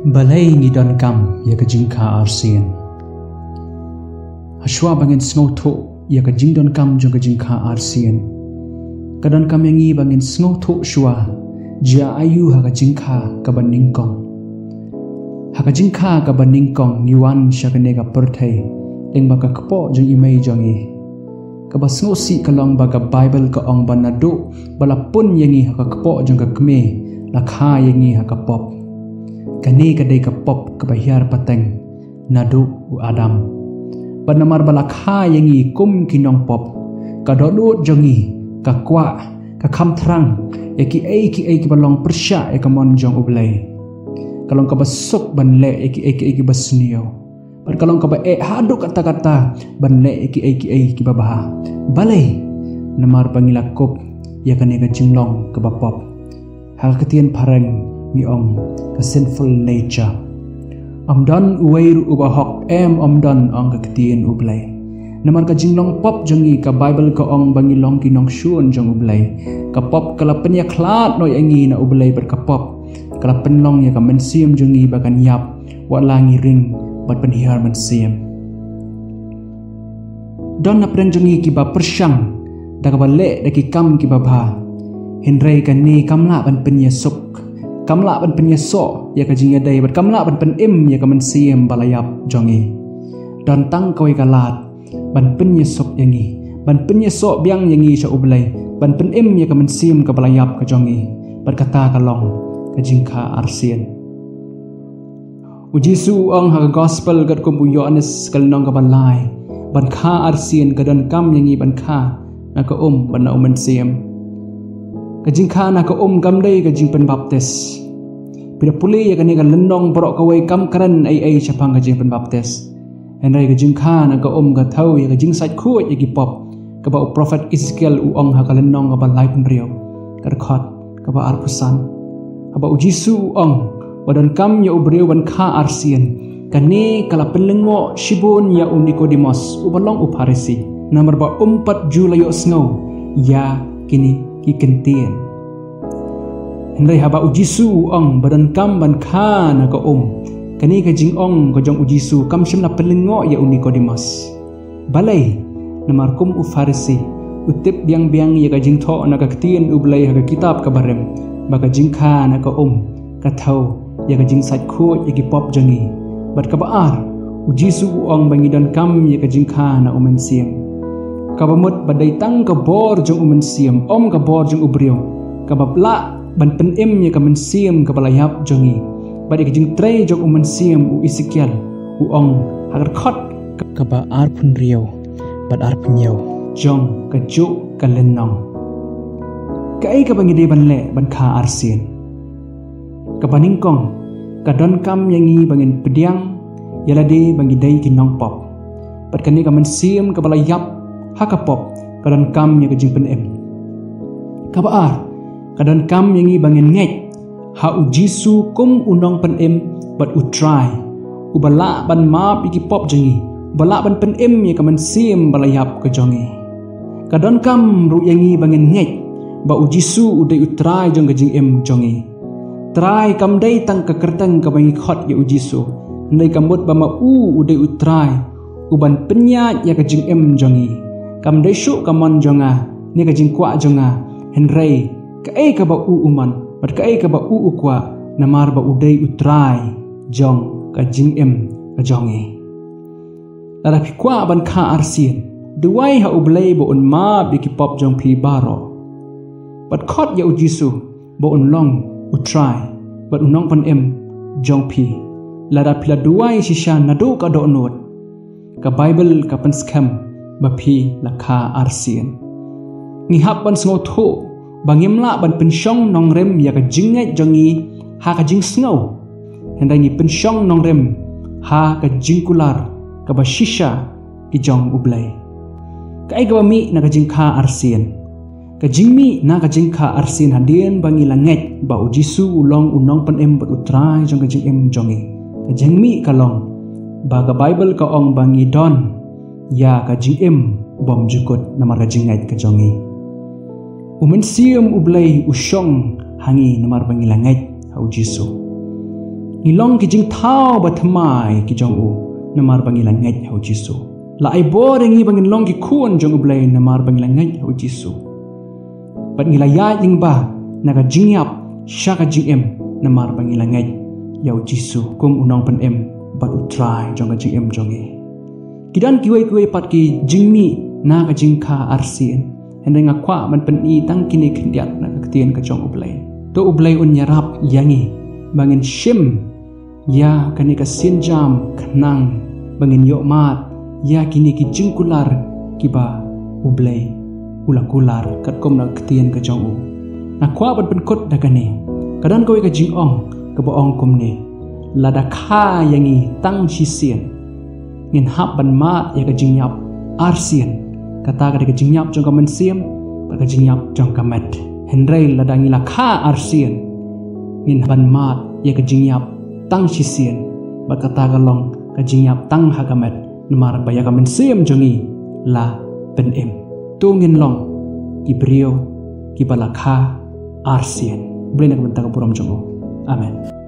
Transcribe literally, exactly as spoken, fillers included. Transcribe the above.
Balei ngi donkam ïa ka jingkha arsien? Hashwa ba ngin sngewthuh ïa ka jingdonkam jong ka jingkha arsien, ka donkam ïa ngi ba ngin sngewthuh shwa jia aïu ha ka jingkha kaba nyngkong. Ha ka jingkha kaba nyngkong ngi wan sha kane ka pyrthei lyngba ka kpoh jong i mei jong ngi. Kaba sngewsih ka long ba ka Baibl ka ong ba naduh ba la pun ïa ngi ha ka kpoh jong ka kmie, la kha ïa ngi ha ka pop. Kane ka dei ka pop kaba hiar pateng naduh u Adam. Bad namar ba la kha ïa ngi kum ki nongpop, ka dohnud jong ngi, ka kwah, ka kham thrang ïa kiei kiei kiba long pyrshah ïa ka mon jong U Blei. Ka long kaba suk ban leh ïa kiei kiei kiba sniew. Bad ka long kaba eh haduh katta katta ban leh ïa kiei kiei kiba bha. Balei? Namar ba ngi la kup ïa kane ka jinglong kaba pop. Ha ka ktien phareng ngi ong ka sinful nature. Ym don uwei ruh uba hok, em, ym don, ong ka ktien U Blei. Namar ka jinglong pop jong ngi, ka Baibl ka ong ba ngi long ki nongshun jong U Blei. Ka pop ka la pynïakhlad noh ïa ngi na U Blei bad ka pop ka la pynlong ïa ka mynsiem jong ngi ba kan ïap wat la ngi ring bad pynhiar mynsiem. Don na pdeng jong ngi kiba pyrshang da kaba leh da ki kam kiba bha. Hynrei kane kam lah ban pynïasuk, kam lah ban pynïasoh ïa ka jingïadei bad kam lah ban pynim ïa ka mynsiem ba la ïap jong ngi. Don tang kawei ka lad ban pynïasuk ïa ngi, ban pynïasoh biang ïa ngi sha U Blei, ban pynim ïa ka mynsiem kaba la ïap ka jong ngi. Bad kata ka long ka jingkha arsien. U Jisu u ong ha ka Gospel katkum u Ïoannis ka lynnong kaba lai, ban kha arsien ka donkam ïa ngi ban kha na ka um bad na u mynsiem. Ka jingkha na ka um kam dei ka jingpynbaptis. Phi da pule ïa kane ka lynnong baroh kawei kam kren ei ei shaphang ka jingpynbaptis. Hynrei ka jingkha na ka um ka thew ïa ka jingsait khuid ïa ki pop, kaba u prophet Ezekiel u ong ha ka lynnong kaba laiphew, ka dkhot kaba arphew san. Haba u Jisu u ong ba donkam ïa u briew ban kha arsien, kane ka la pynlyngngoh shibun ïa u Nikodimos uba long u Pharisi, namar ba um pat ju la ïohsngew ïa kine ki kyntien. Hynrei haba u Jisu u ong ba donkam ban kha na ka um, kane ka jingong ka jong u Jisu kam shym la pynlyngngoh ïa u Nikodimos. Balei? Namar kum u Pharisi, u tip biang biang ïa ka jingthoh na ka ktien U Blei ha ka kitab kaba rim, ba ka jingkha na ka um ka thew ïa ka jingsait khuid ïa ki pop jong ngi. Bad kaba ar, u Jisu u ong ba ngi donkam ïa ka jingkha na u mynsiem. Kaba mut ba dei tang ka bor jong u mynsiem, ym ka bor jong u briew, kaba lah ban pynim ïa ka mynsiem kaba la ïap jong ngi. Bad ïa ka jingtrei jong u mynsiem u Ezekiel u ong ha ka dkhot kaba arphew hynriew bad arphew hynñiew jong kajuh ka lynnong. Kaei kaba ngi dei ban leh ban kha arsien? Kaba nyngkong, ka donkam ïa ngi ba ngin pdiang ïa lade ba ngi dei ki nongpop. Bad kane ka mynsiem kaba la ïap ha ka pop ka donkam ïa ka jingpynim. Kaba ar, ka donkam ïa ngi ba ngin ngeit ha u Jisu kum u nongpynim bad u Trai, uba lah ban map ïa ki pop jong ngi, uba lah ban pynim ïa ka mynsiem ba la ïap ka jong ngi. Ka donkam ruh ïa ngi ba ngin ngeit ba u Jisu u dei u Trai jong ka jingim jong ngi. Trai kam dei tang ka kyrteng kaba ngi khot ïa u Jisu, hynrei ka mut ba ma u u dei u Trai uban pynïaid ïa ka jingim jong ngi. Kam dei shuh ka mon jong nga ne ka jingkwah jong nga, hynrei kaei kaba u u mon bad kaei kaba u u kwah, namar ba u dei u Trai jong ka jingim ka jong ngi. Lada phi kwah ban kha arsien, duwai ha U Blei ba un map ïa ki pop jong phi baroh. Bad khot ïa u Jisu ba un long u Trai bad u nongpynim jong phi. Lada phi la duwai shisha naduh ka dohnud, ka Baibl ka pynskhem ba phi la kha arsien. Ngi hap ban sngewthuh ba ngim lah ban pynshong nongrim ïa ka jingngeit jong ngi ha ka jingsngew, hynrei ngi pynshong nongrim ha ka jingkular kaba shisha ki jong U Blei. Kaei kaba mih na ka jingkha arsien? Ka jingmih na ka jingkha arsien hadien ba ngi la ngeit ba u Jisu u long u nongpynim bad u Trai jong ka jingim jong ngi, ka jingmih ka long ba ka Baibl ka ong ba ngi don ïa ka jingim bymjukut namar ka jingngeit ka jong ngi. U Mynsiem U Blei u shong ha ngi namar ba ngi la ngeit ha u Jisu. Ngi long ki jingthaw ba thymmai ki jong u, namar ba ngi la ngeit ha u Jisu. La ai bor ïa ngi ba ngin long ki khun jong u Blei namar ba ngi la ngeit ha u Jisu. Bad ngi la ïaid lyngba na ka jingïap sha ka jingim namar ba ngi la ngeit ïa u Jisu kum u nongpynim bad u Trai jong ka jingim jong ngi. Ki don kiwei kiwei pat ki jingmih na ka jingkha arsien. Hynrei nga kwah ban pyni tang kine khyndiat na ka ktien ka jong u Blei. To u Blei un ïarap ïa ngi ba ngin shim ïa kane ka sienjam khnang ba ngin ïohmad ïa kine ki jingkular kiba u Blei u la kular katkum na ka ktien ka jong u. Nga kwah ban pynkut da kane. Ka don kawei ka jingong kaba ong kumne. Lada kha ïa ngi tang shisien, ngin hap ban mad ïa ka jingïap arsien. Kata ka dei ka jingïap jong ka mynsiem bad ka jingïap jong ka met. Hynrei lada ngi la kha arsien, ngin hap ban mad ïa ka jingïap tang shisien bad kata ka long ka jingïap tang ha ka met, namar ba ïa ka mynsiem jong ngi la pynim. To ngin long ki briew kiba la kha arsien. Blei na ka bynta ka burom jong u. Amen.